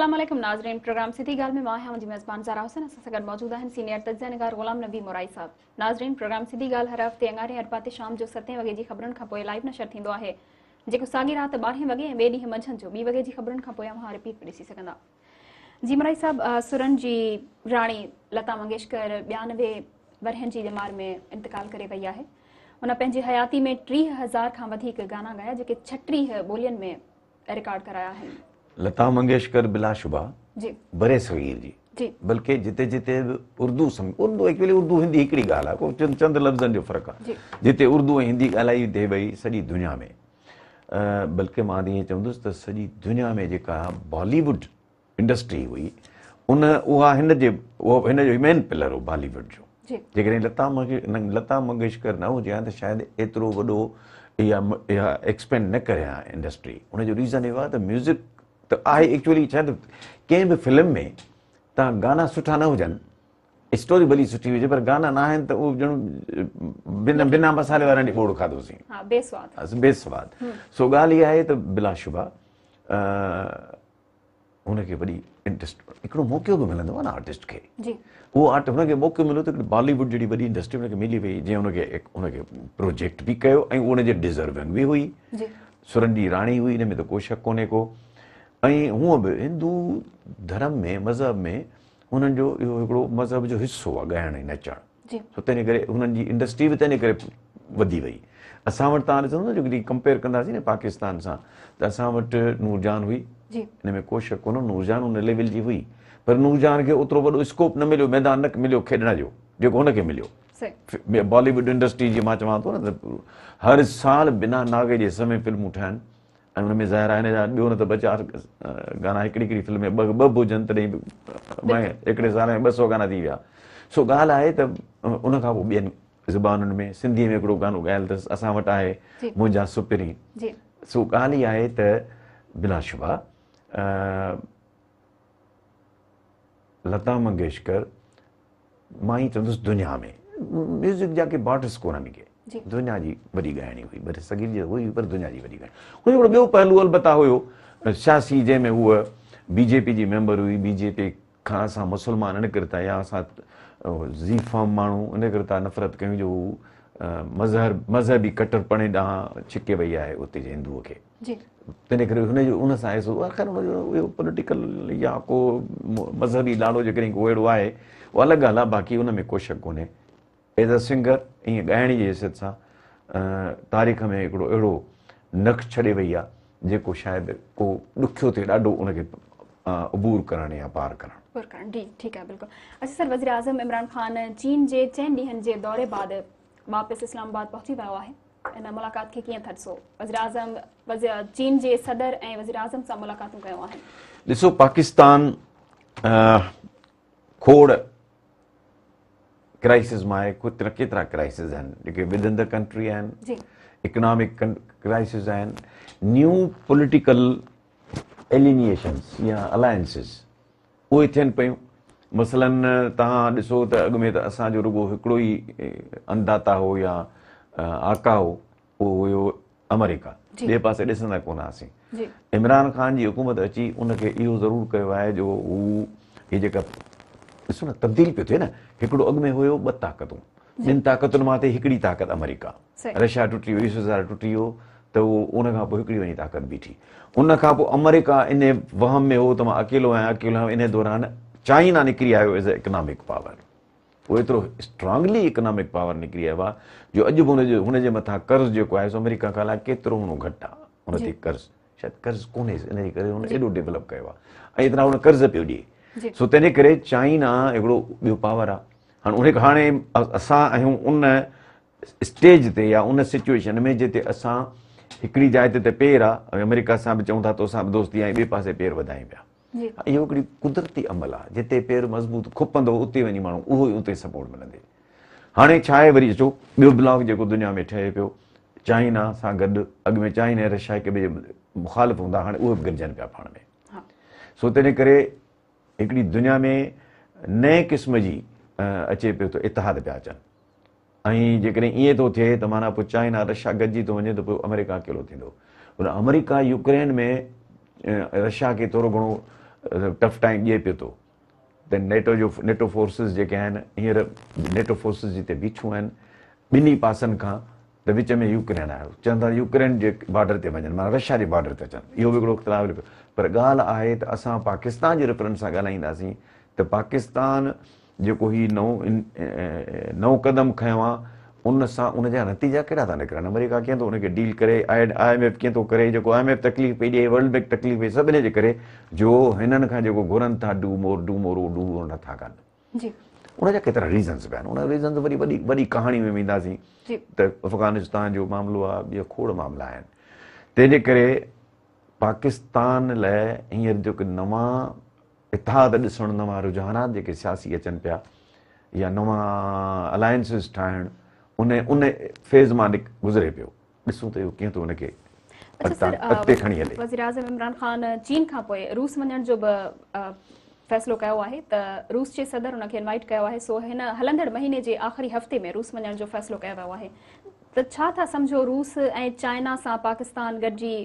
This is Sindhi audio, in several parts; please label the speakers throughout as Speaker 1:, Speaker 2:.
Speaker 1: السلام عليڪم ناظرين، پروگرام سڌي ڳالهه ۾ مان آهيان اوهان جي ميزبان زارا حسين. اسان سان گڏ موجود آهن سينيئر تجزيه نگار غلام نبي مورائي صاحب. ناظرين، پروگرام سڌي ڳالهه هر هفتي اڱاري اربع تي شام جو ستين وڳي جي خبرن کان پوء لائيو نشر ٿيندو آهي، جيڪو ساڳي رات 12 وڳي ۽ ٻئي ڏينهن منجهند جو 2 وڳي جي خبرن کان پوء اوهان رپيٽ به ڏسي سگهندا. جي مورائي صاحب، سرن جي راڻي لتا منگيشڪر 92 ورهين جي ڄمار ۾ انتقال ڪري وئي آهي. هن پنهنجي حياتي ۾ 30,000 کان وڌيڪ گانا ڳايا، جيڪي 36 ٻولين ۾ رڪارڊ ڪرايا آهن.
Speaker 2: لتا منگيشڪر بلاشبه برصغير جي بلڪه جتي جتي به اردو سم اردو ايڪچوئلي اردو هندي هڪڙي ڳالهه آهي، ڪو چند چند لفظن جو فرق آهي. جتي اردو ۽ هندي ڳالهائي ٿي وئي سڄي دنيا ۾، بلڪه مان ائين چوندس ته سڄي دنيا ۾ جيڪا بالي ووڊ انڊسٽري هئي ان اها هن جي اهو هن جو مين پلر هو بالي ووڊ جو. جيڪڏهن لتا منگيشڪر نه هجي ها ته شايد ايترو وڏو اها اها ايڪسپينڊ نه ڪري ها انڊسٽري. ان جو ريزن اهو آهي ته ميوزڪ ته آهي ايڪچوئلي ڇا ته ڪنهن به فلم ۾ تان گانا سٺا نه هجن، اسٽوري ڀلي سٺي هجي پر گانا نه آهن ته اهو ڄڻ بنا بنا مصالحي وارن ٻوڙ کاڌوسين،
Speaker 1: ها بي سواد،
Speaker 2: بي سواد. سو ڳالهه اها آهي ته بلاشبه هن کي وڏي انٽرسٽ هڪڙو موقعو به ملندو آهي نه آرٽسٽ کي، اهو آرٽ هن کي موقعو مليو ته هڪڙي بالي ووڊ جهڙي وڏي انڊسٽري هن کي ملي وئي، جنهن هن کي پروجيڪٽ به ڪيو ۽ ان جي ڊزروونگ به هئي. سرن جي راڻي هئي، ان ۾ ته ڪو شڪ ڪونهي ڪو. ۽ هونء به هندو ڌرم ۾ مذهب ۾ هنن جو اهو هڪڙو مذهب جو حصو آهي ڳائڻ ۽ نچڻ. سو تنهن ڪري هنن جي انڊسٽري به تنهن ڪري وڌي وئي. اسان وٽ توهان ڏسندو نه جيڪڏهن ڪمپيئر ڪنداسين نه پاڪستان سان ته اسان وٽ نورجهان هئي، ان ۾ ڪو شڪ ڪونهي نورجهان ان ليول جي هئي، پر نورجهان کي اوترو وڏو اسڪوپ نه مليو، ميدان نه مليو کيڏڻ جو جيڪو هن کي مليو. بالي ووڊ انڊسٽري جي مان چوان ٿو نه ته هر سال بنا ناغي جي سوين فلمون ٺهن ۽ ان ۾ ظاهر آهي هن جا ٻيو نه ته ٻه چار گانا هڪڙي هڪڙي فلم ۾ ٻه ٻه به هجن تڏهن به هڪڙي سال ۾ 200 گانا ٿي ويا. سو ڳالهه آهي ته ان کان پوء ٻين زبانن ۾ سنڌيء ۾ هڪڙو گانو ڳايل اٿس اسان وٽ آهي منهنجا سپرين. سو ڳالهه اها آهي ته بلاشبه لتا منگيشڪر مان ائين چوندس دنيا ۾ ميوزڪ جا ڪي بارڊرس ڪونهن ڪي، دنيا جي وڏي ڳائڻي هئي، برصغير جي هئي پر دنيا جي وڏي ڳائڻي هئي. هڪڙو ٻيو پهلو البته هيو سياسي، جنهن ۾ هوء بي جي پي جي ميمبر هئي. بي جي پي کان اسان مسلمان ان ڪري ٿا يا اسان ذي فهم ماڻهو ان ڪري ٿا نفرت ڪيون جو هو مذهبي ڪٽرپڻي ڏانهن ڇڪي وئي آهي اتي جي هندوء کي. تنهن ڪري هن جو ان سان احساس هو. خير ان جو اهو پوليٽيڪل يا ڪو مذهبي لاڙو جيڪڏهن ڪو اهڙو آهي اها الڳ ڳالهه آهي، باقي ان ۾ ڪو شڪ ڪونهي. ايز ا سنگر ائين ڳائڻي جي حيثيت سان تاريخ ۾ هڪڙو اهڙو نقش ڇڏي وئي آهي جيڪو شايد ڪو ڏکيو ٿئي ڏاڍو ان کي عبور ڪرڻ يا پار ڪرڻ.
Speaker 1: پار ڪرڻ، جي ٺيڪ آهي بلڪل. اڇا سر، وزيراعظم عمران خان چين جي 4 ڏينهن جي دوري بعد واپس اسلام آباد پهچي ويو آهي، ان ملاقات کي ڪيئن ٿا ڏسو؟ وزيراعظم چين جي صدر ۽ وزيراعظم سان ملاقاتون ڪيون آهن.
Speaker 2: ڏسو پاڪستان کوڙ ڪرائسز مان آهي، ڪيترا ڪيترا ڪرائسز آهن جيڪي ودن the country آهن، اڪنامڪ ڪرائسز آهن، نيو پوليٽيڪل ايلينيئيشنس يا الائنسز اهي ٿين پيون. مثلاً توهان ڏسو ته اڳ ۾ ته اسان جو رڳو هڪڙو ئي انداتا هو يا آقا هو، اهو هيو آمريڪا، ٻئي پاسي ڏسندا ڪونه هئاسين. عمران خان جي حڪومت اچي ان کي اهو ضرور ڪيو آهي جو هو هي جيڪا ڏسو نه تبديل پيو ٿئي نه، هڪڙو اڳ ۾ هيو ٻه طاقتون، ٻن طاقتن مان ٿي هڪڙي طاقت آمريڪا، رشيا ٽٽي ويو، يو ايس ايس آر ٽٽي ويو ته اهو ان کان پوء هڪڙي وڃي طاقت بيٺي. ان کان پوء آمريڪا ان وهم ۾ هو ته مان اڪيلو آهيان، اڪيلو آهيان، ان دوران چائنا نڪري آيو ايز اي اڪنامڪ پاور. اهو ايترو اسٽرانگلي اڪنامڪ پاور نڪري آيو آهي جو اڄ به هن جي مٿان قرض جيڪو آهي سو آمريڪا کان الائي ڪيترو گهڻو گهٽ آهي. ان تي قرض شايد قرض ڪونهي، ان جي ڪري هن ايڏو ڊيولپ ڪيو آهي ۽ ايترا هن قرض پيو ڏئي. سو تنهن جي ڪري چائنا هڪڙو ٻيو پاور آهي. هاڻي ان کي هاڻي اسان آهيون ان اسٽيج تي يا ان سچويشن ۾ جتي اسان هڪڙي جاء تي ته پير آ ۽ آمريڪا سان به چئون ٿا توسان به دوستي آ ۽ ٻئي پاسي پير وڌايون پيا. اهو هڪڙي قدرتي عمل آ، جتي پير مضبوط کپندو اتي وڃي ماڻهو اهو ئي اتي سپورٽ ملندي. هاڻي ڇا آهي وري اچو ٻيو بلاڪ جيڪو دنيا ۾ ٺهي پيو چائنا سان گڏ، اڳ ۾ چائنا ۽ رشيا هڪ ٻئي جي مخالف هوندا هاڻي اهي به گڏجن پيا پاڻ ۾. سو تنهن ڪري هڪڙي دنيا ۾ نئين قسم جي اچي پيو ته اتحاد پيا اچن. ۽ جيڪڏهن ائين ٿو ٿئي ته معنيٰ پوء چائنا رشيا گڏجي ٿو وڃي ته پوء آمريڪا اڪيلو ٿيندو. پر آمريڪا يوڪرين ۾ رشيا کي ٿورو گهڻو ٽف ٽائيم ڏئي پيو ٿو ته نيٽو جو نيٽو فورسز جيڪي آهن هينئر نيٽو فورسز جتي بيٺيون آهن ٻنهي پاسن کان ته وچ ۾ يوڪرين آهي چون ٿا يوڪرين جي بارڊر تي وڃن معنيٰ رشيا جي بارڊر تي اچن اهو به هڪڙو اختلاف هلي پيو پر ڳالهه آهي ته اسان پاڪستان جي ريفرنس سان ڳالهائينداسين ته پاڪستان جيڪو هي نئون نئون قدم کنيو آهي ان سان ان جا نتيجا ڪهڙا ٿا نڪرن آمريڪا ڪيئن ٿو ان کي ڊيل ڪري I M F ڪيئن ٿو ڪري جيڪو I M F تڪليف پئي ڏئي ورلڊ بينڪ تڪليف پئي سڀ ان جي ڪري جو هنن کان جيڪو گهرن ٿا do more do more do more نٿا ڪن
Speaker 1: جي
Speaker 2: ان جا ڪيترا ريزنز به آهن ان ريزنز وري وڏي وڏي ڪهاڻي ۾ وينداسين ته افغانستان جو معاملو آهي ٻيا کوڙ معاملا آهن تنهن جي ڪري پاڪستان لاء هينئر جيڪي نوان اتحاد ڏسڻ نوان رجحانات جيڪي سياسي اچن پيا يا نوان الائنسز ٺاهڻ ان ان فيز مان گذري پيو ڏسون ته اهو ڪيئن ٿو ان کي اڳتي کڻي هلي.
Speaker 1: وزيراعظم عمران خان چين کان پوء روس وڃڻ جو به فيصلو ڪيو آهي ته روس جي صدر ان کي انوائٽ ڪيو آهي سو هن هلندڙ مهيني جي آخري هفتي ۾ روس وڃڻ جو فيصلو ڪيو ويو آهي ته ڇا ٿا سمجهو روس ۽ چائنا سان پاڪستان گڏجي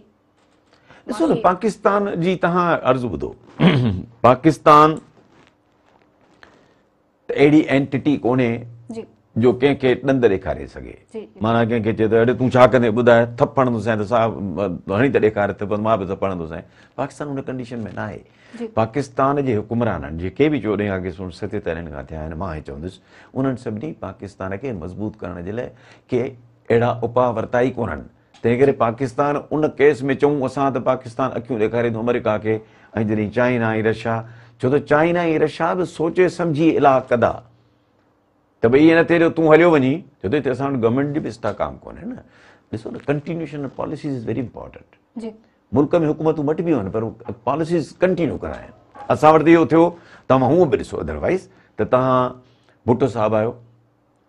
Speaker 2: ڏسو نه پاڪستان جي توهان عرض ٻڌو پاڪستان ته اهڙي اينٽيٽي ڪونهي جو ڪنهن کي ڏند ڏيکاري سگهي معنيٰ ڪنهن کي چئي ته اڙي تون ڇا ڪندين ٻڌاء ٿڦ هڻندوسانء ته صاحب هڻي ته ڏيکار ٿڦ مان به ٿڦ هڻندوسانء پاڪستان ان ڪنڊيشن ۾ ناهي پاڪستان جي حڪمرانن جيڪي به 14 آگسٽ 1947 کان ٿيا آهن مان هي چوندس انهن سڀني پاڪستان کي مضبوط ڪرڻ جي لاء ڪي اهڙا اپاء ورتا ئي ڪونهن تنهن ڪري پاڪستان ان ڪيس ۾ چئون اسان ته پاڪستان اکيون ڏيکاري ٿو آمريڪا کي ۽ جڏهن چائنا ۽ رشيا ڇو ته چائنا ۽ رشيا به سوچي سمجهي الحاق ڪندا ته ڀئي ائين نه ٿئي جو تون هليو وڃين ڇو ته هتي اسان وٽ گورنمينٽ جي به استحڪام ڪونهي نه ڏسو نه continuation of policies is very important
Speaker 1: جي
Speaker 2: ملڪ ۾ حڪومتون مٽبيون آهن پر پاليسيز ڪنٽينيو ڪرائن اسان وٽ ته اهو ٿيو توهان هونء به ڏسو ادروائز ته توهان ڀٽو صاحب آيو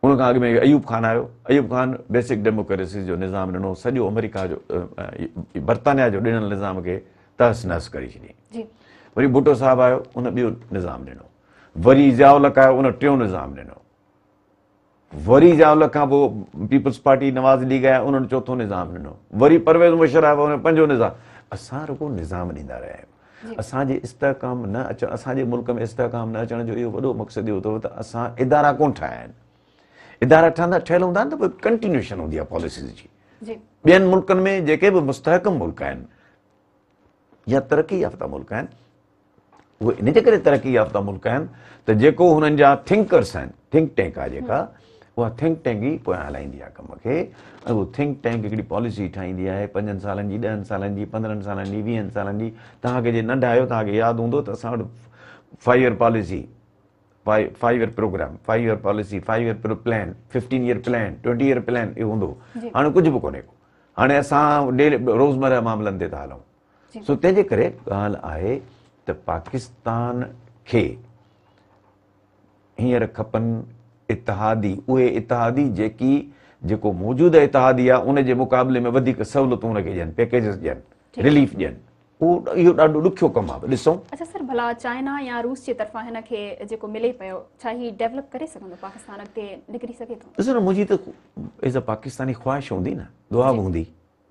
Speaker 2: ان کان اڳ ۾ ايوب خان آيو، ايوب خان بيسڪ ڊيموڪريسي جو نظام ڏنو، سڄو آمريڪا جو برطانيا جو ڏنل نظام کي تهس نهس ڪري ڇڏيائين. وري ڀٽو صاحب آيو، ان ٻيو نظام ڏنو. وري ضياء الحق آيو، ان ٽيون نظام ڏنو. وري ضياء الحق کان پوء پيپلز پارٽي نواز ليگ آيا، انهن چوٿون نظام ڏنو. وري پرويز مشرف آيو، ان پنجون نظام. اسان رڳو نظام ڏيندا رهيا آهيون. اسان جي استحڪام نه اچڻ اسان جي ملڪ ۾ استحڪام نه اچڻ جو اهو وڏو مقصد اهو اٿو ته اسان ادارا ڪونه ٺاهيا آهن ادارا ٺهندا ٺهيل هوندا آهن ته پوء ڪنٽينيوشن هوندي آهي پاليسيز جي ٻين ملڪن ۾ جيڪي به مستحڪم ملڪ آهن يا ترقي يافته ملڪ آهن اهي ان جي ڪري ترقي يافته ملڪ آهن ته جيڪو هنن جا ٿنڪرس آهن ٿنڪ ٽينڪ آهي جيڪا اها ٿنڪ ٽينڪ ئي پويان هلائيندي آهي ڪم کي ۽ اهو ٿنڪ ٽينڪ هڪڙي پاليسي ٺاهيندي آهي 5 سالن جي 10 سالن جي 15 سالن جي 20 سالن جي توهان کي جي ننڍا آهيو توهان کي ياد هوندو ته اسان وٽ 5 year policy 5 year programme 5 year policy 5 year plan 15 year plan 20 year plan اهو هوندو هاڻي ڪجهه به ڪونهي ڪو هاڻي اسان ڊيلي روزمره معاملن تي ٿا هلون سو تنهن جي ڪري ڳالهه آهي ته پاڪستان کي هينئر کپن اتحادي، اهي اتحادي جيڪي جيڪو موجوده اتحادي آهي ان جي مقابلي ۾ وڌيڪ سهولتون ان کي ڏين، پيڪيجز ڏين، رليف ڏين. اهو اهو ڏاڍو ڏکيو ڪم آهي، ڏسون.
Speaker 1: اڇا سر ڀلا چائنا يا روس جي طرفان هن کي جيڪو ملي پيو ڇا هي ڊيولپ ڪري سگهندو پاڪستان اڳتي نڪري سگهي ٿو؟
Speaker 2: ڏسو نه منهنجي ته ايز ا پاڪستاني خواهش هوندي نه دعا به هوندي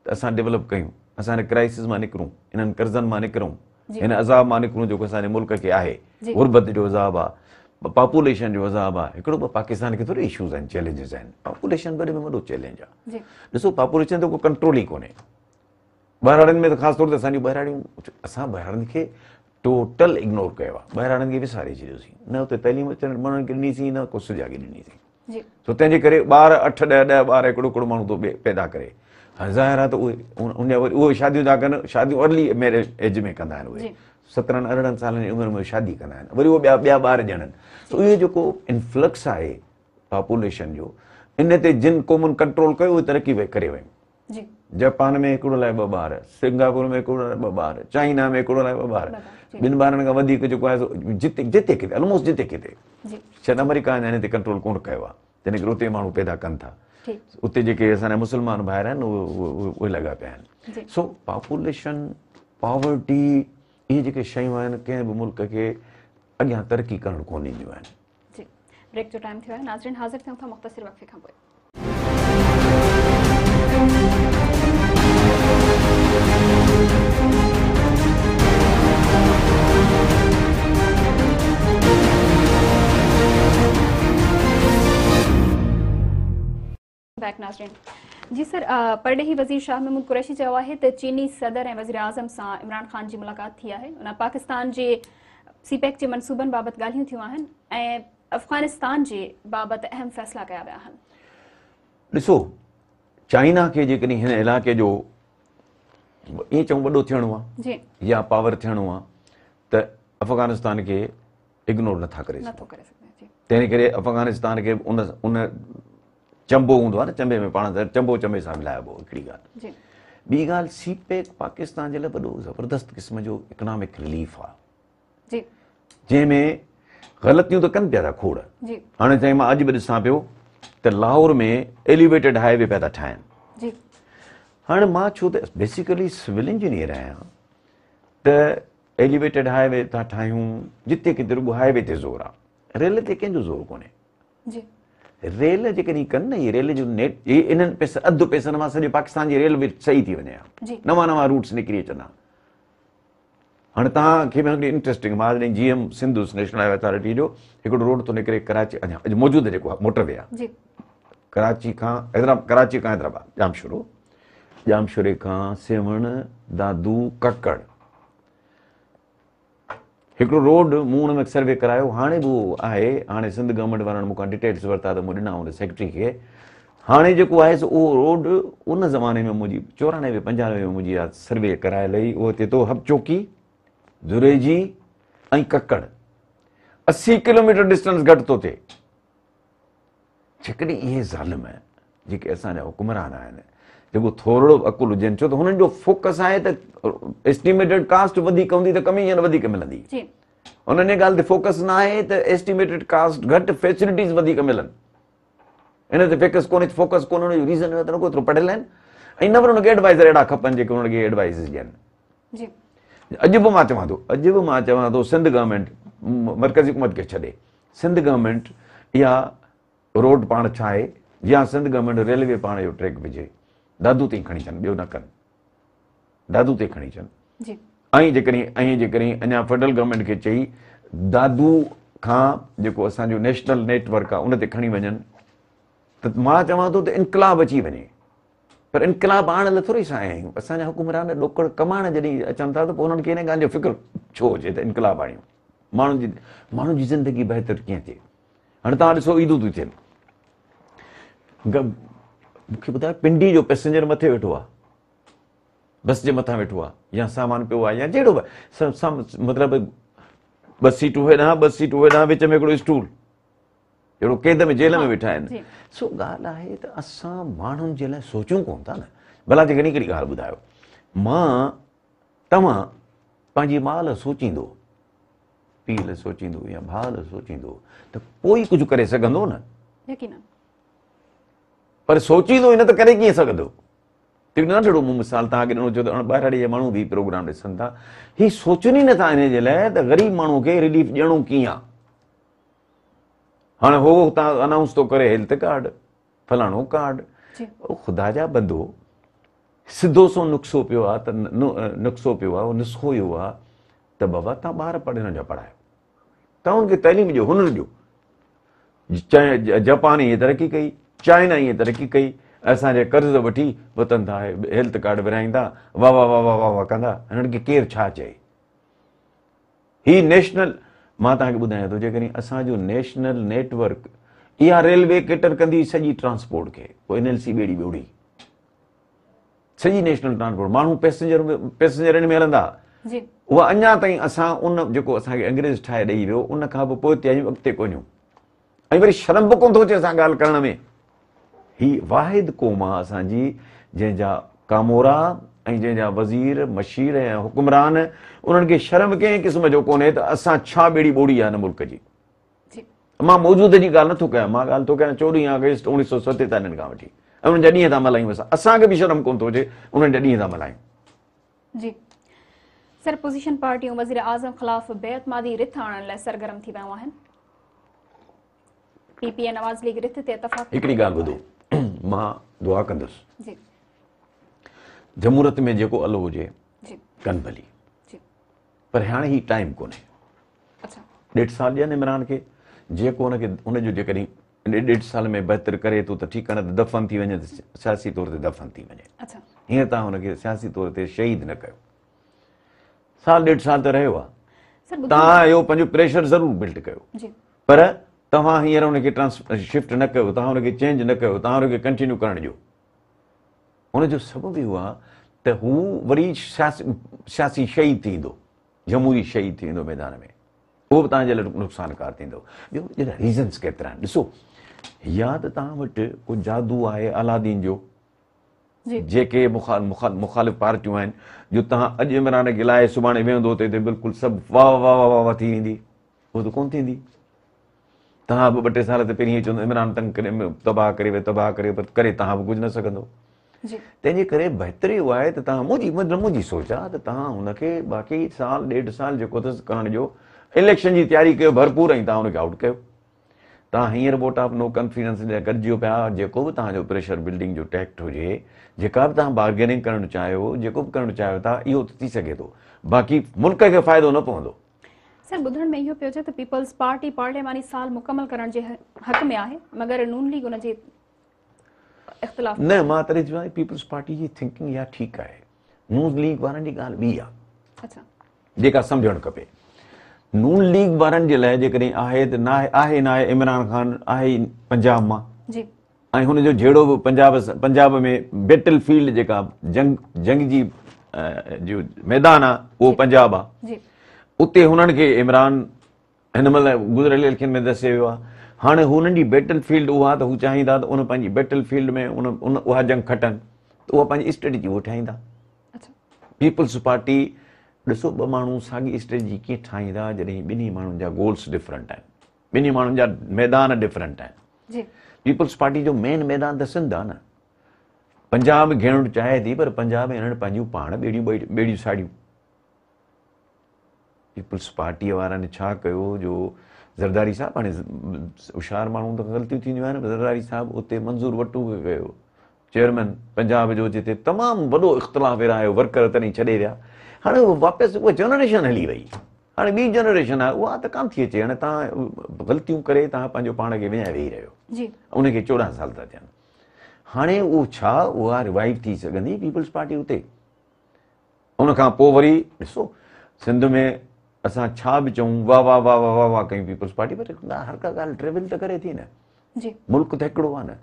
Speaker 2: ته اسان ڊيولپ ڪيون، اسان هن ڪرائسس مان نڪرون، انهن قرضن مان نڪرون، هن عذاب مان نڪرون جيڪو اسان جي ملڪ کي آهي، غربت جو عذاب آ، پاپوليشن جو عذاب آ، هڪڙو ٻه پاڪستان کي ٿوري اشوز آهن، چئلينجز آهن، پاپوليشن وڏي ۾ وڏو چئلينج آ، ڏسو پاپوليشن تي ڪو ڪنٽرول ئي ڪونهي، ٻهراڙين ۾ ته خاص طور تي اسان جون ٻهراڙيون، اسان ٻهراڙين کي ٽوٽل اگنور ڪيو آ، ٻهراڙين کي وساري ڇڏيوسين، نه اتي تعليم اچڻ ماڻهن کي ڏنيسين نه ڪو سجاڳي ڏنيسين. سو تنهن جي ڪري ٻار 8 10 10 ٻار هڪڙو هڪڙو ماڻهو ٿو پيدا ڪري. هاڻي ظاهر آهي ته اهي ان جا وري اهي شاديون ٿا ڪن، شاديون ارلي ميريج ايج ۾ ڪندا آهن اهي 17 18 سالن جي عمر ۾ شادي ڪندا آهن وري اهي ٻيا ٻيا ٻار ڄڻن. سو اهو جيڪو انفلڪس آهي پاپوليشن جو ان تي جن قومن ڪنٽرول ڪيو اهي ترقي ڪري ويون. جاپان ۾ هڪڙو لاء ٻه ٻار، سنگاپور ۾ هڪڙو لاء ٻه ٻار، چائنا ۾ هڪڙو لاء ٻه ٻار، ٻن ٻارن کان وڌيڪ جيڪو آهي سو جتي جتي ڪٿي آلموسٽ جتي ڪٿي شايد آمريڪا اڃا هن تي ڪنٽرول ڪونه ڪيو آهي تنهن ڪري اتي ماڻهو پيدا ڪن ٿا اتي جيڪي اسان جا مسلمان ڀائر آهن اهي لڳا پيا آهن. سو پاپوليشن پاورٽي اهي جيڪي شيون آهن ڪنهن به ملڪ کي اڳيان ترقي ڪرڻ ڪونه ڏينديون آهن.
Speaker 1: جي بريڪ جو ٽائيم ٿيو آهي ناظرين حاضر ٿيون ٿا مختصر وقفي کان پوء. بيڪ ناظرين جي سر پرڏيهي وزير شاهه محمود قريشي چيو آهي ته چيني صدر ۽ وزيراعظم سان عمران خان جي ملاقات ٿي آهي ان پاڪستان جي سي پيڪ جي منصوبن بابت ڳالهيون ٿيون آهن ۽ افغانستان جي بابت اهم فيصلا ڪيا ويا آهن.
Speaker 2: ڏسو چائنا کي جيڪڏهن هن علائقي جو ائين چئون وڏو ٿيڻو آهي يا پاور ٿيڻو آهي ته افغانستان کي اگنور نٿا ڪري سگهون تنهن ڪري افغانستان کي ان ان چنبو هوندو آهي نه چنبي ۾ پاڻ چنبو چنبي سان ملائبو هڪڙي ڳالهه ٻي ڳالهه سي پيڪ پاڪستان جي لاء وڏو زبردست قسم جو اڪنامڪ رليف آهي جنهن ۾ غلطيون ته ڪن پيا ٿا کوڙ هاڻي چئي مان اڄ به ڏسان پيو ته لاهور ۾ ايليويٽيڊ هاء وي پيا ٿا ٺاهن هاڻي مان ڇو ته بيسيڪلي سول انجنيئر آهيان ته ايليويٽيڊ هاء وي ٿا ٺاهيون جتي ڪٿي رڳو هاء وي تي زور آ ريل تي ڪنهن جو زور ڪونهي
Speaker 1: جي
Speaker 2: ريل جيڪڏهن ڪن نه هي ريل جو نيٽ هي انهن پئسن اڌ پئسن مان سڄي پاڪستان جي ريل به صحيح ٿي وڃي ها نوان نوان روٽس نڪري اچن ها هاڻي توهان کي به هڪڙي انٽرسٽنگ مان جڏهن جي ايم سنڌ هوس نيشنل هاء وي اٿارٽي جو هڪڙو روڊ ٿو نڪري ڪراچي اڃا اڄ موجود جيڪو موٽر وي آهي ڪراچي کان حيدرآباد ڪراچي کان حيدرآباد ڄامشورو ڄامشوري کان سيوهڻ، دادو، ڪڪڙ هڪڙو روڊ مون ان ۾ سروي ڪرايو هاڻي به اهو آهي هاڻي سنڌ گورنمينٽ وارن مون کان ڊيٽيلس ورتا ته مون ڏنا ان سيڪريٽري کي هاڻي جيڪو آهي سو اهو روڊ ان زماني ۾ منهنجي 94 95 ۾ منهنجي اها سروي ڪرايل هئي اهو ٿئي ٿو حب چوڪي دريجي ۽ ڪڪڙ 80 ڪلوميٽر ڊسٽنس گهٽ ٿو ٿئي جيڪڏهن اهي ظالم جيڪي اسان جا حڪمران آهن جيڪو ٿورڙو به عقل هجين ڇو ته هنن جو فوڪس آهي ته ايسٽيميٽيڊ ڪاسٽ وڌيڪ هوندي ته ڪميشن وڌيڪ ملندي انهن جي ڳالهه تي فوڪس نه آهي ته ايسٽيميٽيڊ ڪاسٽ گهٽ فيسلٽيز وڌيڪ ملن ان تي فوڪس ڪونهي فوڪس ڪونهي ان جو ريزن اهو ته نه ڪو ايترو پڙهيل آهن ۽ نه وري ان کي ايڊوائزر اهڙا کپن جيڪي انهن کي ايڊوائز ڏين
Speaker 1: جي
Speaker 2: اڄ به مان چوان ٿو اڄ به مان چوان ٿو سنڌ گورنمينٽ مرڪزي حڪومت کي ڇڏي سنڌ گورنمينٽ اها روڊ پاڻ ٺاهي يا سنڌ گورنمينٽ ريلوي پاڻ اهو ٽريڪ وجهي دادو تائين کڻي اچن ٻيو نه ڪن دادو تائين کڻي اچن
Speaker 1: جي
Speaker 2: ۽ جيڪڏهن ۽ جيڪڏهن اڃا فيڊرل گورنمينٽ کي چئي دادو کان جيڪو اسان جو نيشنل نيٽ ورڪ آهي ان تي کڻي وڃن ته مان چوان ٿو ته انقلاب اچي وڃي پر انقلاب آڻڻ لاء ٿوري اسان آيا آهيون. اسان جا حڪمران ڏوڪڙ ڪمائڻ جڏهن اچن ٿا ته پوء انهن کي ان ڳالهه جو فڪر ڇو هجي ته انقلاب آڻيون. ماڻهن جي ماڻهن جي زندگي بهتر ڪيئن ٿئي. هاڻي توهان ڏسو عيدون ٿيون ٿين. مون کي ٻڌايو پنڊي جو پئسينجر مٿي ويٺو آهي. بس جي مٿان ويٺو آهي يا سامان پيو آهي يا جهڙو به مطلب ٻه سيٽون هيڏانهن ٻه سيٽون هيڏانهن وچ ۾ هڪڙو اسٽول. جهڙو قيد ۾ جيل ۾ ويٺا آهن. سو ڳالهه آهي ته اسان ماڻهن جي لاء سوچون ڪونه ٿا نه. ڀلا جيڪڏهن هڪڙي ڳالهه ٻڌايو مان توهان پنهنجي ماء لاء سوچيندو پيء لاء سوچيندو يا ڀاء لاء سوچيندو ته پوء ئي ڪجهه ڪري سگهندو نه.
Speaker 1: يقينن.
Speaker 2: پر سوچيندو ئي نه ته ڪري ڪيئن سگهندو. هڪ ننڍڙو مون مثال توهان کي ڏنو ڇو ته اڻ ٻهراڙي جا ماڻهو به هي پروگرام ڏسن ٿا. هي سوچن ئي نٿا انهي جي لاء ته غريب ماڻهو کي رليف ڏيڻو ڪيئن آ. هاڻي هو هتان انائونس ٿو ڪري هيلٿ ڪارڊ فلاڻو ڪارڊ او خدا جا بندو سڌو سو نقصو پيو آ ته نقصو پيو آ نسخو اهو آ ته بابا تان ٻار پڙهڻ جا پڙهايو تان ان کي تعليم ڏيو هنر ڏيو جاپان ائين ترقي ڪئي چائنا ائين ترقي ڪئي اسان جي قرض وٺي وتن ٿا هيلٿ ڪارڊ ورهائيندا واهه واهه واهه واهه واهه ڪندا هنن کي ڪير ڇا چئي هي نيشنل مان توهان کي ٻڌايان ٿو جيڪڏهن اسان جو نيشنل نيٽ ورڪ اها ريلوي ڪيٽر ڪندي سڄي ٽرانسپورٽ کي پوء اين ايل سي ٻيڙي ٻوڙي سڄي نيشنل ٽرانسپورٽ ماڻهو پيسنجر پيسنجر ان ۾ هلندا
Speaker 1: جي
Speaker 2: اها اڃا تائين اسان ان جيڪو اسان کي انگريز ٺاهي ڏئي ويو ان کان به پوئتي آهيون اڳتي ڪونهيون ۽ وري شرم به ڪونه ٿو اچي اسان ڳالهه ڪرڻ ۾. هي واحد قوم آ اسان جي جنهن جا ڪامورا ۽ جنهن جا وزير، مشير ۽ حڪمران انهن کي شرم ڪنهن قسم جو ڪونهي ته اسان ڇا ٻيڙي ٻوڙي آ هن ملڪ جي. مان موجوده جي ڳالهه نٿو ڪيان مان ڳالهه ٿو ڪيان 14 آگسٽ 1947 کان وٺي ۽ انهن جا ڏينهن ٿا ملهايون اسان اسان کي به شرم ڪونه ٿو اچي انهن جا ڏينهن ٿا ملهايون.
Speaker 1: جي سر اپوزيشن پارٽيون وزير اعظم خلاف بي اعتمادي رٿ آڻڻ لاء سرگرم ٿي ويون آهن. پي پي ۽ نواز ليگ رٿ تي اتفاق
Speaker 2: هڪڙي ڳالهه ٻڌو مان دعا ڪندس
Speaker 1: جي
Speaker 2: جمهوريت ۾ جيڪو الو هجي
Speaker 1: جي
Speaker 2: ڪن ڀلي
Speaker 1: جي
Speaker 2: پر هاڻي هي ٽائيم ڪونهي
Speaker 1: اڇا
Speaker 2: ڏيڍ سال ڏين عمران کي جيڪو ان کي ان جو جيڪڏهن ڏيڍ سال ۾ بهتر ڪري ٿو ته ٺيڪ آهي نه ته دفن ٿي وڃي ته سياسي طور تي دفن ٿي وڃي. هينئر توهان هن کي سياسي طور تي شهيد نه ڪيو. سال ڏيڍ سال ته رهيو آهي. توهان اهو پنهنجو پريشر ضرور بلڊ ڪيو پر توهان هينئر هن کي شفٽ نه ڪيو، توهان هن کي چينج نه ڪيو، توهان هن کي ڪنٽينيو ڪرڻ ڏيو. ان جو سبب اهو آهي ته هو وري سياسي شهيد ٿي ويندو، جمهوري شهيد ٿي ويندو ميدان ۾. اهو به توهان جي لاء نقصانڪار ٿيندو. ٻيو ان جي لاء ريزنس ڪيترا آهن ڏسو، يا ته توهان وٽ ڪو جادو آهي الادين جو، جيڪي مخالف پارٽيون آهن جو توهان اڄ عمران کي لاهي سڀاڻي ويهندو ته هتي بلڪل سڀ واهه واهه واهه واهه ٿي ويندي، اهو ته ڪونه ٿيندي. توهان به ٻه ٽي سال ته پهرين چوندو عمران تنگ ڪري تباهه ڪري ويو تباهه ڪري پر ڪري توهان به ڪجهه نه سگهندو. تنهن جي ڪري بهتر اهو آهي ته توهان منهنجي مطلب منهنجي سوچ آهي ته توهان هن کي باقي سال ڏيڍ سال جيڪو اٿس ڪرڻ ڏيو، اليڪشن جي تياري ڪيو ڀرپور ۽ توهان هن کي آئوٽ ڪيو. توهان هينئر ووٽ آف نو ڪانفيڊنس لاء گڏجيو پيا، جيڪو به توهان جو پريشر بلڊنگ جو ٽيڪٽ هجي، جيڪا به توهان بارگيننگ ڪرڻ چاهيو، جيڪو به ڪرڻ چاهيو ٿا اهو ته ٿي سگهي ٿو، باقي ملڪ کي فائدو نه پوندو.
Speaker 1: سر ٻڌڻ ۾ اهو پيو اچي ته پيپلز پارٽي پارلياماني سال مڪمل ڪرڻ جي حق ۾ آهي مگر نون ليگ ان جي اختلاف
Speaker 2: نه مان تڏهن چوان ٿو پيپلز پارٽي جي ٿنڪنگ اها ٺيڪ آهي نون ليگ وارن جي ڳالهه ٻي آهي اڇا جيڪا سمجهڻ کپي نون ليگ وارن جي لاء جيڪڏهن آهي ته نه آهي نه آهي عمران خان آهي پنجاب مان جي ۽ هن جو جهيڙو به پنجاب پنجاب ۾ بيٽل فيلڊ جيڪا جنگ جنگ جي جو ميدان آهي اهو پنجاب آهي اتي هنن کي عمران هن مهل گذريل اليڪشن ۾ دسي ويو آهي. هاڻي هنن جي بيٽل فيلڊ اها ته هو چاهيندا ته ان پنهنجي بيٽل فيلڊ ۾ ان ان اها جنگ کٽن ته اها پنهنجي اسٽريٽجي اهو ٺاهيندا. پيپلز پارٽي ڏسو ٻه ماڻهو ساڳي اسٽريٽجي ڪيئن ٺاهيندا جڏهن ٻنهي ماڻهن جا گولس ڊفرنٽ آهن، ٻنهي ماڻهن جا ميدان ڊفرنٽ آهن. پيپلز پارٽي جو مين ميدان ته سنڌ آهي نه. پنجاب گهڙڻ چاهي ٿي پر پنجاب ۾ هنن پنهنجون پاڻ ٻيڙيون ٻيڙيون ساڙيون. پيپلز پارٽيء وارن ڇا ڪيو جو زرداري صاحب هاڻي هوشيار ماڻهو ته غلطيون ٿينديون آهن زرداري صاحب اتي منظور وٽو کي ڪيو چيئرمين پنجاب جو جتي تمام وڏو اختلاف ورهايو ورڪر تڏهن ڇڏي ويا هاڻي اهو واپس اها جنريشن هلي وئي هاڻي ٻي جنريشن آهي اها ته ڪانه ٿي اچي هاڻي توهان غلطيون ڪري توهان پنهنجو پاڻ کي وڃائي ويهي رهيو جي ان کي 14 سال ٿا ٿين هاڻي اهو ڇا اها ريوائيو ٿي سگهندي پيپلز پارٽي اتي ان کان پوء وري ڏسو سنڌ ۾ اسان ڇا به چئون واهه واهه واهه واهه واهه ڪيون پيپلز پارٽي پر هر ڪا ڳالهه ٽريول ته ڪري ٿي نه جي ملڪ ته هڪڙو آهي نه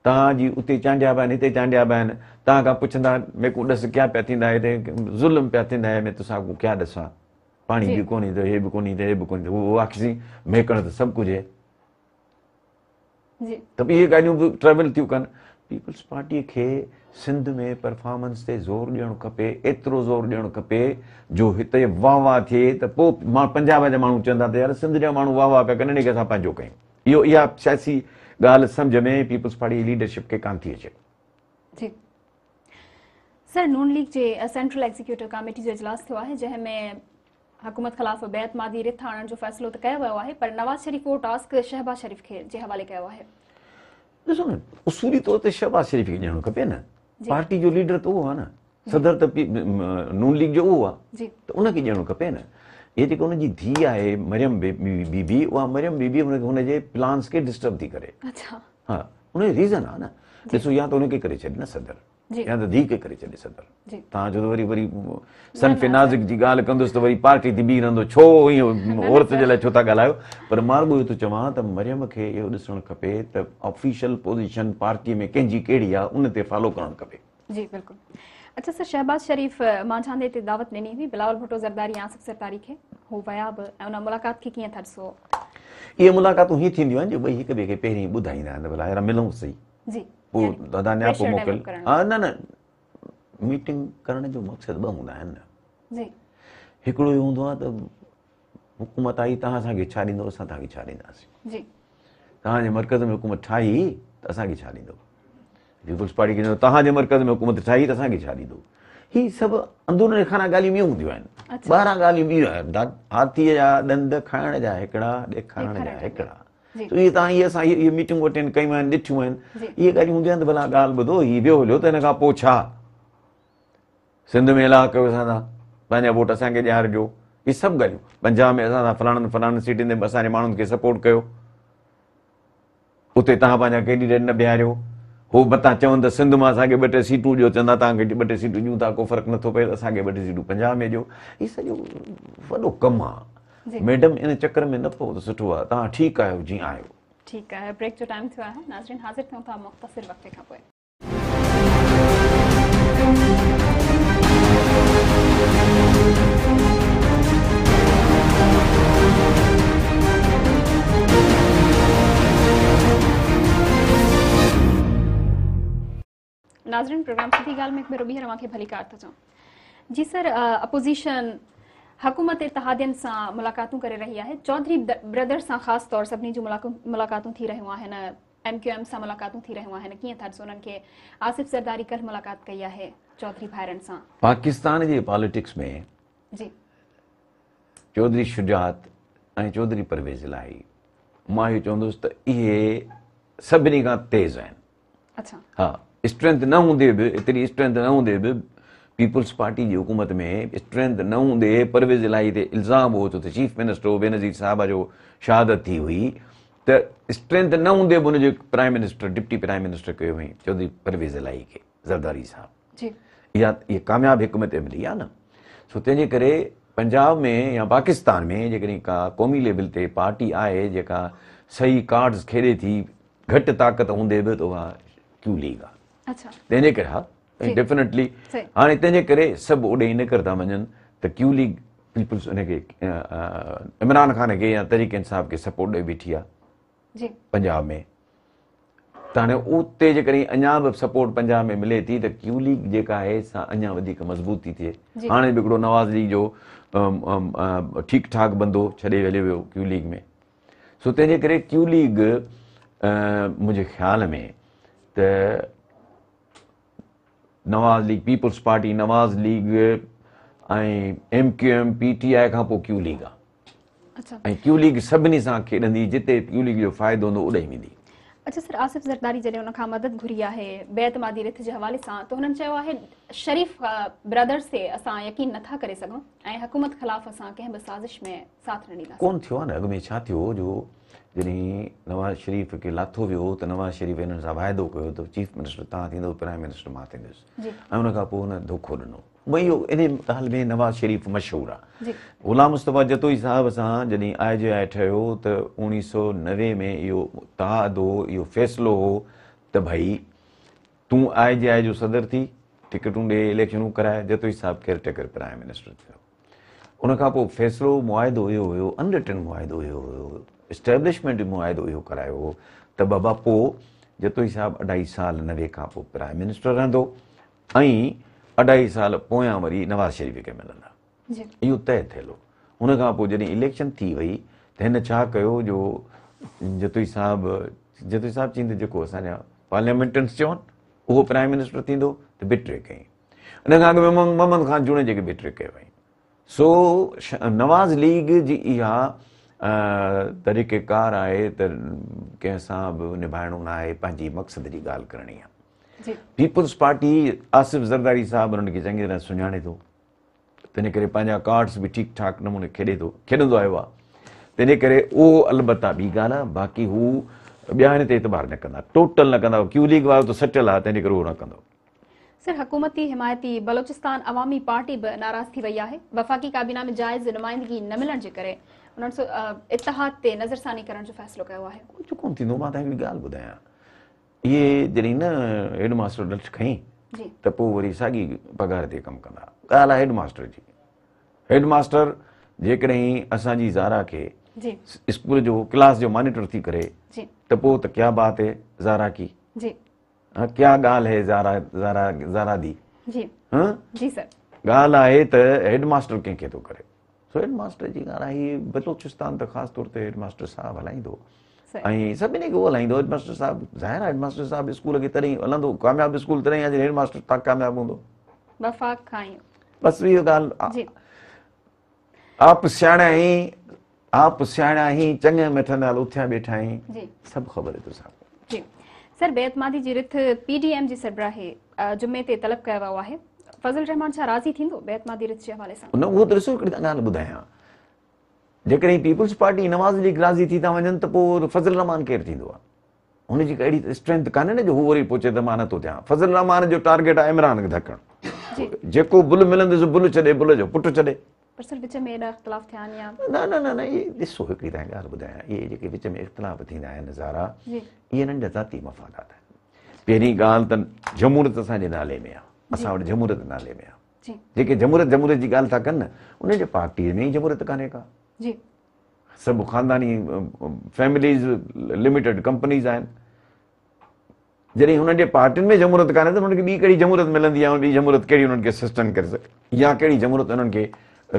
Speaker 2: توهان جي اتي چانڊيا به آهن هتي چانڊيا به آهن توهان کان پڇندا ميڪون ڏس ڪيا پيا ٿيندا هتي ظلم پيا ٿيندا هي ۾ تسان ڪو ڪيا ڏسان پاڻي به ڪونهي ته هي به ڪونهي ته هي به ڪونهي ته هو آکسي ميڪڻ ته سڀ ڪجهه هي ته اهي ڳالهيون به ٽريول ٿيون ڪن. پيپلز پارٽي کي سنڌ ۾ پرفارمنس تي زور ڏيڻ کپي، ايترو زور ڏيڻ کپي جو هتي واهه واهه ٿئي ته پوء پنجاب جا ماڻهو چوندا ته يار سنڌ جا ماڻهو واهه واهه پيا ڪن ان کي اسان پنهنجو ڪيون. اهو اها سياسي ڳالهه سمجهه ۾ پيپلز پارٽي جي ليڊرشپ کي ڪانه ٿي اچي.
Speaker 1: جي سر نون ليگ جي سينٽرل ايگزيڪيوٽو ڪاميٽي جو اجلاس ٿيو آهي جنهن ۾ حڪومت خلاف بي اعتمادي رٿ آڻڻ جو فيصلو ته ڪيو ويو آهي پر نواز شريف اهو ٽاسڪ شهباز شريف کي جي حوالي ڪيو آهي.
Speaker 2: ڏسو نه اصولي طور تي شهباز شريف کي ڏيڻو کپي نه پارٽي جو ليڊر ته اهو آهي نه صدر ته نون ليگ جو اهو آهي ته ان کي ڏيڻو کپي نه هي جيڪا ان جي ڌيء آهي مريم بي بي اها مريم بي بي هن جي پلانس کي ڊسٽرب ٿي ڪري اڇا ها ان جو ريزن آهي نه ڏسو يا ته ان کي ڪري ڇڏي نه صدر يا ته ڌيء کي ڪري ڇڏي صدر. توهان چئو ته وري وري صنف نازڪ جي ڳالهه ڪندس ته وري پارٽي تي بيهي رهندو ڇو ائين عورت جي لاء ڇو ٿا ڳالهايو پر مان رڳو اهو ٿو چوان ته مريم کي اهو ڏسڻ کپي ته آفيشل پوزيشن پارٽي ۾ ڪنهن جي ڪهڙي آهي ان تي فالو ڪرڻ کپي.
Speaker 1: جي بلڪل اڇا سر شهباز شريف مانجهاندي تي دعوت ڏني هئي بلاول ڀٽو زرداري ۽ آصف زرداري کي هو ويا به ۽ ان ملاقات کي ڪيئن ٿا ڏسو؟
Speaker 2: اهي ملاقاتون هيئن ٿينديون آهن جو ٻئي هڪ ٻئي کي پهرين ٻڌائيندا آهن ته ڀلا يار ملون سهي.
Speaker 1: جي
Speaker 2: پوء دادا نياپو موڪل ها نه نه ميٽنگ ڪرڻ جو مقصد ٻه هوندا آهن نه
Speaker 1: جي
Speaker 2: هڪڙو اهو هوندو آهي ته حڪومت آئي توهان اسان کي ڇا ڏيندو اسان توهان کي ڇا ڏينداسين
Speaker 1: جي
Speaker 2: توهان جي مرڪز ۾ حڪومت ٺاهي ته اسان کي ڇا ڏيندو پيپلز پارٽي کي چوندو توهان جي مرڪز ۾ حڪومت ٺاهي ته اسان کي ڇا ڏيندو هي سڀ اندرون خانه ڳالهيون ٻيون هونديون آهن ٻاهران ڳالهيون ٻيون آهن هاٿيء جا ڏند کائڻ جا هڪڙا ڏيکارڻ جا هڪڙا ته اهي توهان اهي اسان اهي ميٽنگون اٽينڊ ڪيون آهن ڏٺيون آهن اهي ڳالهيون هونديون آهن ته ڀلا ڳالهه ٻڌو هي ويو هليو ته هن کان پوء ڇا سنڌ ۾ الحاق ڪيو اسان سان پنهنجا ووٽ اسان کي ڏيارجو اهي سڀ ڳالهيون پنجاب ۾ اسان سان فلاڻن فلاڻن سيٽن تي اسان جي ماڻهن کي سپورٽ ڪيو اتي توهان پنهنجا ڪينڊيڊيٽ نه بيهاريو. هو متان چون ته سنڌ مان اسان کي ٻه ٽي سيٽون ڏيو، چوندا توهان کي ٻه ٽي سيٽون ڏيون ٿا، ڪو فرق نٿو پئي ته اسان کي ٻه ٽي سيٽون پنجاب ۾ ڏيو. هي سڄو وڏو ڪم آ ميڊم، ان چڪر ۾ نه پئو ته سٺو آ. توهان ٺيڪ آهيو جيئن آهيو.
Speaker 1: ٺيڪ آهي، بريڪ جو ٽائيم ٿيو آهي. ناظرين حاضر ٿيون ٿا مختصر وقفي کان پوء. ناظرين پروگرام سڌي ڳالهه ۾ هڪ ڀيرو ٻيهر اوهان کي ڀليڪار ٿا چئون. جي سر اپوزيشن حڪومت اتحادين سان ملاقاتون ڪري رهي آهي، چوڌري برادرز سان خاص طور سڀني جون ملاقاتون ٿي رهيون آهن، ايم ڪيو ايم سان ملاقاتون ٿي رهيون آهن، ڪيئن ٿا ڏسو انهن کي؟ آصف زرداري ڪلهه ملاقات ڪئي آهي چوڌري ڀائرن سان.
Speaker 2: پاڪستان جي پاليٽڪس ۾
Speaker 1: جي
Speaker 2: چوڌري شجاعت ۽ چوڌري پرويز الاهي مان اهو چوندس ته اهي سڀني کان تيز آهن.
Speaker 1: اڇا.
Speaker 2: ها اسٽرينٿ نه هوندي به، ايتري اسٽرينٿ نه هوندي به پيپلز پارٽي جي حڪومت ۾ اسٽرينٿ نه هوندي پرويز الاهي تي الزام هو ڇو ته چيف منسٽر هو، بينظير صاحبه جو شهادت ٿي هئي ته اسٽرينٿ نه هوندي به ان جو prime minister, deputy prime minister ڪيو هئائين چوڌري پرويز الاهي کي زرداري صاحب.
Speaker 1: جي.
Speaker 2: اها اها ڪامياب حڪمت عملي آهي نه. سو تنهن جي ڪري پنجاب ۾ يا پاڪستان ۾ جيڪڏهن ڪا قومي ليول تي پارٽي آهي جيڪا صحيح ڪارڊز کيڏي ٿي گهٽ طاقت هوندي به ته اها ڪيو ليگ آهي.
Speaker 1: اڇا.
Speaker 2: تنهن جي ڪري ها ڊيفينيٽلي هاڻي تنهن جي ڪري سڀ اوڏي ان ڪري ٿا وڃن ته ڪيو ليگ پيپلز ان کي عمران خان کي يا تحريڪ انصاف کي سپورٽ ڏئي بيٺي آهي پنجاب ۾ ته هاڻي اتي جيڪڏهن اڃا به سپورٽ پنجاب ۾ ملي ٿي ته ڪيو ليگ جيڪا آهي سا اڃا وڌيڪ مضبوط ٿي ٿئي. هاڻي به هڪڙو نواز ليگ جو ٺيڪ ٺاڪ بندو ڇڏي هليو ويو ڪيو ليگ ۾. سو تنهن جي ڪري ڪيو ليگ منهنجي خيال ۾ ته Nawaz league, peoples party, Nawaz league ۽ M Q M, P T I کان پوء ڪيو ليگ آ. ۽ ڪيو ليگ سڀني سان کيڏندي، جتي ڪيو ليگ جو فائدو هوندو اوڏي ويندي.
Speaker 1: اڇا سر آصف زرداري جڏهن ان کان مدد گهري آهي بي اعتمادي رٿ جي حوالي سان ته هنن چيو آهي شريف برادرز تي اسان يقين نٿا ڪري سگهون ۽ حڪومت خلاف اسان ڪنهن به سازش ۾ ساٿ نه ڏينداسين.
Speaker 2: ڪونه ٿيو آهي نه اڳ ۾ ڇا ٿيو جو جڏهن نواز شريف کي لاٿو ويو ته نواز شريف هنن سان واعدو ڪيو ته چيف منسٽر توهان ٿيندؤ پرائم منسٽر مان ٿيندس ۽ ان کان پوء هن ڌوکو ڏنو. اهو انهي ڳالهه ۾ نواز شريف مشهور آ. غلام مصطفيٰ جتوئي صاحب سان جڏهن آء جي آء ٺهيو ته 1990 ۾ اهو تعهد هو، اهو فيصلو هو ته ڀئي تون آء جي آء جو صدر ٿي، ٽڪيٽون ڏي، اليڪشنون ڪراء، جتوئي صاحب ڪيئر ٽيڪر پرائم منسٽر ٿيو. ان کان پوء فيصلو معاهدو اهو هيو، ان رٽن معاهدو اهو هيو، اسٽيبلشمينٽ معاهدو اهو ڪرايو هو ته بابا پوء جتوئي صاحب اڍائي سال 90 کان پوء پرائم منسٽر رهندو ۽ اڍائي سال پويان وري نواز شريف کي ملندا. اهو طئي ٿيل هو. ان کان پوء جڏهن اليڪشن ٿي وئي ته هن ڇا ڪيو جو جتوئي صاحب جتوئي صاحب چين ته جيڪو اسان جا پارليامينٽرنس چون اهو پرائم منسٽر ٿيندو ته بٽري ڪئي. ان کان اڳ ۾ محمد خان جوڻيجي کي بٽري ڪيو وئي. سو نواز ليگ جي اها طريقه ڪار آهي ته ڪنهن سان به نڀائڻو نه آهي، پنهنجي مقصد جي ڳالهه ڪرڻي آهي. پيپلز پارٽي آصف زرداري صاحب انهن کي چڱي طرح سڃاڻي ٿو، تنهن ڪري پنهنجا ڪارڊس به ٺيڪ ٺاڪ نموني کيڏي ٿو، کيڏندو آيو آهي، تنهن ڪري اهو البته ٻي ڳالهه آهي، باقي هو ٻيا هن تي اعتبار نه ڪندا، ٽوٽل نه ڪندا، ڪيو ليگ وارو ته سٽيل آهي، تنهن ڪري اهو نه ڪندو.
Speaker 1: سر حڪومتي حمايتي بلوچستان عوامي پارٽي به ناراض ٿي وئي آهي، وفاقي ڪابينا ۾ جائز نمائندگي نه ملڻ جي ڪري انهن اتحاد تي نظرثاني ڪرڻ جو فيصلو ڪيو آهي.
Speaker 2: ڪجهه ڪونه ٿيندو، مان توهان کي هڪڙي ڳالهه ٻڌايان، اهي جڏهن نه هيڊ ماستر لٺ کنئي ته پوء وري ساڳي پگهار تي ڪم ڪندا. ڳالهه آهي هيڊ ماستر جي. هيڊ ماستر جيڪڏهن اسان جي زارا کي اسڪول جو ڪلاس جو مانيٽر ٿي ڪري ته پوء ته ڪيا بات هي زارا ڪي. ها ڪيا ڳالهه هي زارا زارا زارا the.
Speaker 1: جي سر.
Speaker 2: ڳالهه آهي ته هيڊ ماستر ڪنهن کي ٿو ڪري. سو هيڊ ماستر جي ڳالهه آهي بلوچستان ته خاص طور تي هيڊ ماستر صاحب هلائيندو ۽ سڀني کي اهو هلائيندو هيڊ ماستر صاحب ظاهر آهي هيڊ ماستر صاحب اسڪول کي تڏهن هلندو ڪامياب اسڪول تڏهن آهي جڏهن هيڊ ماستر تاڪ ڪامياب هوندو.
Speaker 1: وفاق کان ئي
Speaker 2: بس اهو ڳالهه آپ سياڻا هين آپ سياڻا هين چڱي مٺ نال اٿيا ويٺا هين سڀ خبر اٿو صاحب.
Speaker 1: جي سر بي اعتمادي جي رٿ پي ڊي ايم جي سربراهي جمعي تي طلب ڪيو ويو آهي فضل الرحمان ڇا راضي ٿيندو بي اعتمادي رٿ جي حوالي سان؟
Speaker 2: نه اهو ته ڏسو هڪڙي ڳالهه ٻڌايان جيڪڏهن پيپلز پارٽي نواز ليگ راضي ٿي ٿا وڃن ته پوء فضل الرحمان ڪير ٿيندو آهي؟ هن جي اهڙي اسٽرينٿ ڪانهي نه جو هو وري پوء چئي ته مان نٿو ٿيان. فضل الرحمان جو ٽارگيٽ آهي عمران کي ڌڪڻ. جيڪو بل ملندس بل ڇڏي بل جو پٽ ڇڏي.
Speaker 1: پر سر وچ ۾ ايڏا اختلاف ٿيا آهن يا.
Speaker 2: نه نه نه نه اهي ڏسو هڪڙي توهان کي ڳالهه ٻڌايان اهي جيڪي وچ ۾ اختلاف ٿيندا آهن زارا اهي هنن جا ذاتي مفادات آهن. پهرين ڳالهه ته جمهوريت اسان جي نالي ۾ آهي اسان وٽ جمهوريت نالي ۾ آهي. جيڪي جمهوريت جمهوريت جي ڳالهه ٿا ڪن نه انهن جي پارٽي ۾ ئي جمهوريت ڪانهي ڪا. سڀ خانداني فيمليز لميٽيڊ ڪمپنيز آهن. جڏهن هنن جي پارٽين ۾ جمهوريت ڪانهي ته هنن کي ٻي ڪهڙي جمهوريت ملندي يا ٻي جمهوريت ڪهڙي هنن کي سسٽين ڪري سگهي يا ڪهڙي جمهوريت هنن کي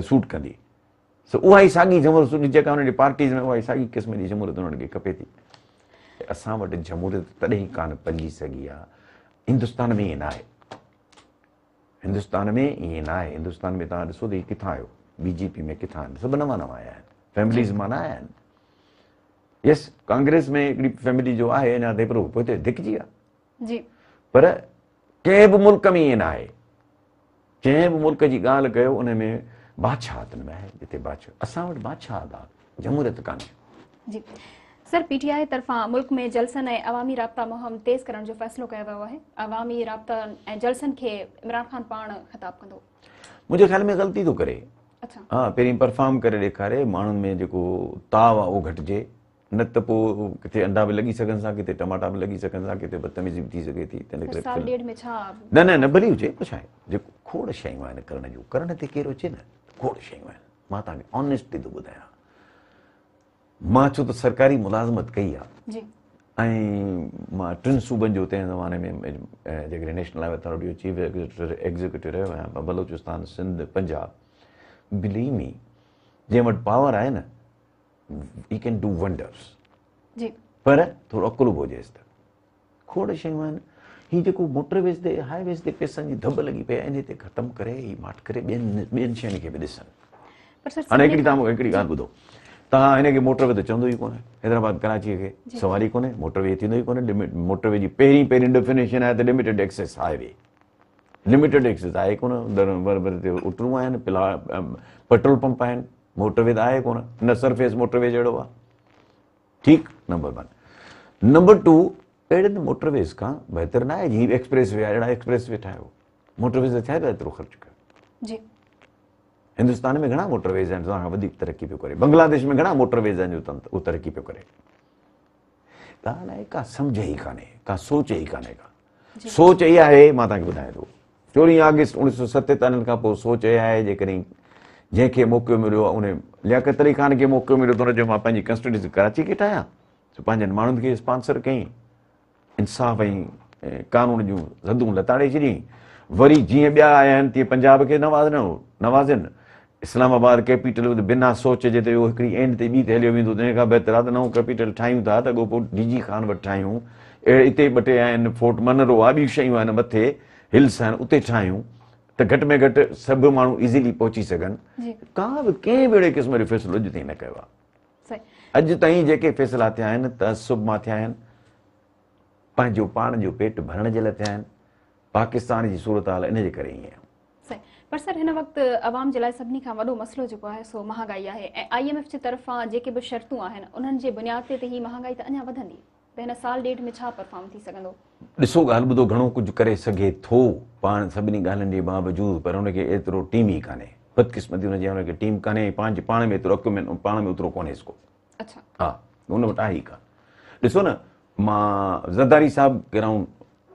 Speaker 2: سوٽ ڪندي. سو اها ئي ساڳي جمهوريت سوٽ جيڪا هنن جي پارٽيز ۾ اها ئي ساڳي قسم جي جمهوريت هنن کي کپي ٿي. اسان وٽ جمهوريت تڏهن ڪانه پلجي سگهي آهي. هندستان ۾ ائين ناهي. هندستان ۾ ائين ناهي. هندستان ۾ توهان ڏسو ته هي ڪٿان آيو، بي جي پي ۾ ڪٿان آهن، سڀ نوان نوان آيا آهن، فيمليز مان نه آيا آهن. يس ڪانگريس ۾ هڪڙي فيملي جو آهي اڃا تائين پر هو پوئتي ڌڪجي ويا.
Speaker 1: جي.
Speaker 2: پر ڪنهن به ملڪ ۾ ائين ناهي. ڪنهن به ملڪ جي ڳالهه ڪيو ان ۾ بادشاهتن ۾ آهي جتي بادشاهه، اسان وٽ بادشاهت آهي، جمهوريت ڪانهي.
Speaker 1: جي سر پي ٽي آء طرفان ملڪ ۾ جلسن ۽ عوامي رابطا مهم تيز ڪرڻ جو فيصلو ڪيو ويو آهي، عوامي رابطن ۽ جلسن کي عمران خان پاڻ خطاب ڪندو.
Speaker 2: منهنجي خيال ۾ غلطي ٿو ڪري. ها پهرين پرفارم ڪري ڏيکاري ماڻهن ۾ جيڪو تاء آهي اهو گهٽجي نه ته پوء ڪٿي انڊا به لڳي سگهن ٿا ڪٿي ٽماٽا به لڳي سگهن ٿا ڪٿي بدتميزي به ٿي سگهي ٿي تنهن ڪري
Speaker 1: سال ڏيڍ ۾ ڇا
Speaker 2: نه نه نه ڀلي هجي پوء ڇا آهي جيڪو کوڙ شيون آهن ڪرڻ جون ڪرڻ تي ڪير اچي نه کوڙ شيون آهن مان توهان کي آنيسٽلي ٿو ٻڌايان مان ڇو ته سرڪاري ملازمت ڪئي آهي
Speaker 1: جي
Speaker 2: ۽ مان ٽن صوبن جو تنهن زماني ۾ جيڪڏهن نيشنل هاء وي اٿارٽي جو چيف ايگزيڪيوٽو رهيو آهيان بلوچستان سنڌ پنجاب بليو مي جنهن وٽ پاور آهي نه هي ڪين do wonders
Speaker 1: جي
Speaker 2: پر ٿورو عقل به هجيس ته کوڙ شيون آهن هي جيڪو موٽر ويز تي هاء ويز تي پئسن جي ڌٻ لڳي پئي آهي انهي تي ختم ڪري هي ماٺ ڪري ٻين ٻين شين کي به ڏسن. هاڻي هڪڙي توهان مون کي هڪڙي ڳالهه ٻڌو توهان هن کي موٽر وي ته چوندو ئي ڪونه حيدرآباد ڪراچي کي سوال ئي ڪونهي موٽر وي ٿيندو ئي ڪونه موٽر وي جي پهرين پهرين ڊيفينيشن آهي ته limited access highway limited access آهي ڪونه در ور تي اٽرون آهن پلا پيٽرول پمپ آهن موٽر وي ته آهي ڪونه نه سرفيس موٽر وي جهڙو آهي ٺيڪ نمبر 1 نمبر 2 اهڙن موٽر ويز کان بهتر نه آهي جيئن ايڪسپريس وي آهي اهڙا ايڪسپريس وي ٺاهيو موٽر ويز ڇا لاء ايترو خرچ ڪيو.
Speaker 1: جي.
Speaker 2: هندستان ۾ گهڻا موٽر ويز آهن توهان کان وڌيڪ ترقي پيو ڪري بنگلاديش ۾ گهڻا موٽر ويز آهن جو اهو ترقي پيو ڪري. ڳالهه آهي ڪا سمجهه ئي ڪانهي ڪا سوچ ئي ڪانهي ڪا سوچ اها آهي مان توهان کي ٻڌايان ٿو 14 آگسٽ 1947 کان پوء سوچ اها آهي جيڪڏهن جنهن کي موقعو مليو ان لياقت علي خان کي موقعو مليو ته هن چيو مان پنهنجي ڪنسٽيٽوئنسي ڪراچي کي ٺاهيان سو پنهنجن ماڻهن کي اسپانسر ڪيائين انصاف ۽ قانون جون حدون لتاڙي ڇڏيائين وري جيئن ٻيا آيا آهن تيئن پنجاب کي نوازين اسلام آباد ڪيپيٽل بنا سوچ جي ته اهو هڪڙي اينڊ تي ٻي تي هليو ويندو تنهن کان بهتر آهي ته نئون ڪيپيٽل ٺاهيون ٿا ته اڳو پوء ڊي جي خان وٽ ٺاهيون اهڙي اتي ٻه ٽي آهن فورٽ منرو آهي ٻيون شيون آهن مٿي هلس آهن اتي ٺاهيون ته گهٽ ۾ گهٽ سڀ ماڻهو ايزيلي پهچي سگهن ڪا به ڪنهن به اهڙي قسم جو فيصلو اڄ تائين نه ڪيو آهي اڄ تائين جيڪي فيصلا ٿيا آهن تعصب مان ٿيا آهن پنهنجو پاڻ جو پيٽ ڀرڻ جي لاء ٿيا آهن پاڪستان جي صورتحال ان جي ڪري ائين آهي.
Speaker 1: صحيح پر سر هن وقت عوام جي لاء سڀني کان وڏو مسئلو جيڪو آهي سو مهانگائي آهي ۽ I M F جي طرفان جيڪي به شرطون آهن انهن جي بنياد تي ته هي مهانگائي ته اڃا وڌندي ته هن سال ڏيڍ ۾ ڇا پرفارم ٿي سگهندو؟
Speaker 2: ڏسو ڳالهه ٻڌو گهڻو ڪجهه ڪري سگهي ٿو پاڻ سڀني ڳالهين جي باوجود پر هن کي ايترو ٽيم ئي ڪانهي بدقسمتي هن جي هن کي ٽيم ڪانهي ۽ پنهنجي پاڻ ۾ ايترو اڪيومين پاڻ ۾ اوترو ڪونهيس ڪو.
Speaker 1: اڇا.
Speaker 2: ها هن وٽ آهي ئي ڪانه. ڏسو نه مان زرداري صاحب گرائونڊ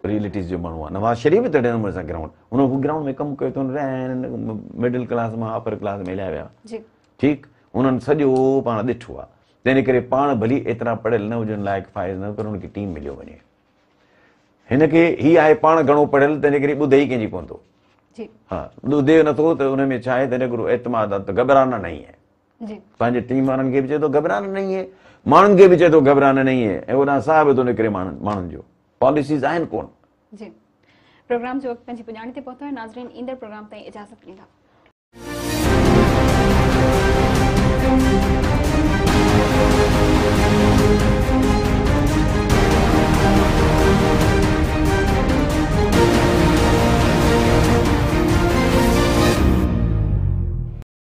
Speaker 2: ريئلٽيز جو ماڻهو آهي نواز شريف به تهڙي نموني سان گرائونڊ هن هو گرائونڊ ۾ ڪم ڪيو ته رهيا آهن مڊل ڪلاس مان اپر ڪلاس ۾ هليا ويا
Speaker 1: جي
Speaker 2: ٺيڪ انهن سڄو پاڻ ڏٺو آهي تنهن ڪري پاڻ ڀلي ايترا پڙهيل نه هجن لائق فائز نه پر هن کي ٽيم مليو وڃي هن کي هي آهي پاڻ گهڻو پڙهيل تنهن ڪري ٻڌي ئي ڪنهن جي ڪونه ٿو
Speaker 1: جي
Speaker 2: ها ٻڌي نٿو ته ان ۾ ڇا آهي تنهن ڪري اعتماد آهي ته گهٻرانا نهين هي
Speaker 1: جي
Speaker 2: پنهنجي ٽيم وارن کي به چئي ٿو گهٻرانا نهين هي ماڻهن کي به چئي ٿو گهٻرانا نهين هي ۽ هوڏانهن ساهه به ٿو نڪري ماڻهن ماڻهن جو پاليسيز آهن ڪون.
Speaker 1: جي پروگرام جو وقت پنهنجي پڄاڻي تي پهتو آهي ناظرين ايندڙ پروگرام تائين اجازت ڏيندا.